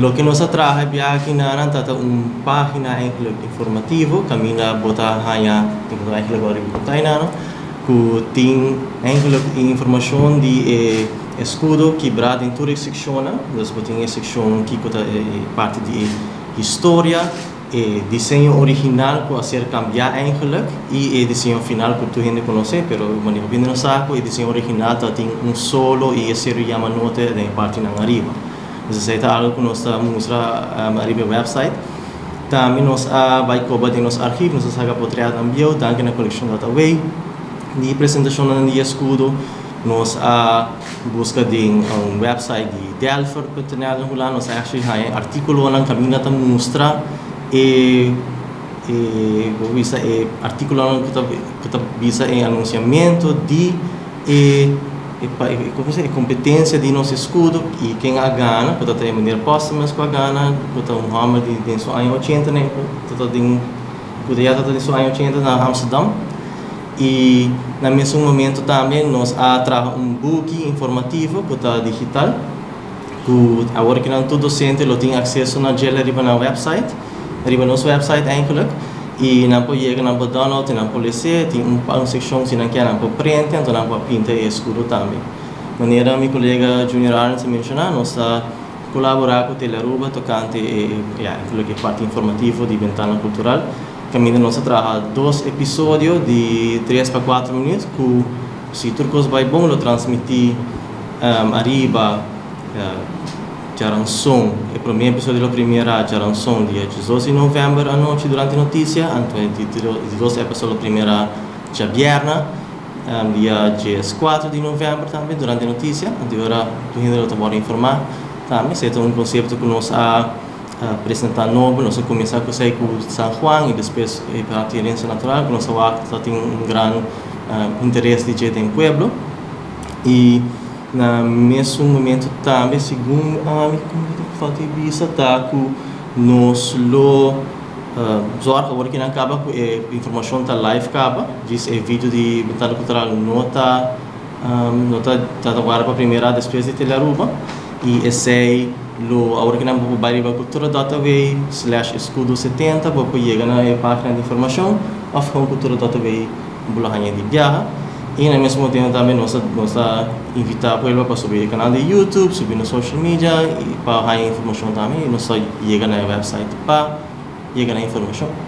Loke nos a traha akinan ta un página eigenlijk informativo, kaminda bo ta haña, eigenlijk ariba ku tin eigenlijk informashon di eskudo kibrá den tur sekshon. Dus bo tin e sekshon ku ta parti di historia, e diseño original ku a ser kambiá eigenlijk i e diseño final ku tur hende konosé, pero manera bin no sa, e diseño original tin un solo i e seru Yamanote den partinan ariba. Esei ta algu ku nos ta mustra ariba website. Tambe nos a bai koba den nos archivo, nos a saka portrèt bieu, danki na kolekshon.aw, di presentashon di eskudo. Nos a buska den un website di Delpher.nl, nos a haña artíkulonan kaminda ta mustra e bo bisa e artíkulo ku ta bisa e anunsiamentu di e, kon e kompetensia di nos eskudo i ken a gana, ku ta meneer Postmus ku a gana, ku ta un hòmber di su aña 80, ne, ku ta den ku ya ta den su aña 80 na Amsterdam. I na mesun momento tambe nos a traha un book informativo ku ta digital, ku awor ku tur dosente lo tin akseso na dje riba na website, riba nos website eigenlijk, i nan por yega, nan por download, nan por lesa. Tin un sekshon si nan ke, nan por print, anto nan por pinta e eskudo tambe. Manera mi kolega Junior Arns a menshoná, nos ta kolaborá ku Telearuba tokante ja, e parti informativo di Bentana Kultural. Kaminda nos a traha dos episodio di 3 pa 4 minüt ku, si tur kos bai bon, lo transmití ariba djaranson. E promé episodio lo premierá djaranson, dia 12 di novèmber, anochi durante notisia. Anto di dos episodio lo premierá djabièrnè, dia 4 di novèmber, tambe durante notisia. Anto awor tur hende ta por informá tambe. Esei ta un konsepto ku nos a presentá nobo. Nos a kuminsá ku San Juan i despues pa herensia natural, ku nos a tin un gran interes di den pueblo. I na mesun momento tambe, segun ami falta bisa, ta ku nos lo zorg awor ku nan kaba ku e informashon ta live kaba, dus e video di Bentana Kultural no ta awor pa premierá despues di Telearuba. I esei lo awor ku nan bai riba cultura.aw/escudo70, bo por yega na e página di informashon, òf ku cultura.aw bo lo haña di biaha. I na mesun tempu tambe nos ta invitá pueblo pa subi e kanal di YouTube, subi na social media i pa haña informashon tambe, i nos yega na website pa yega na informashon.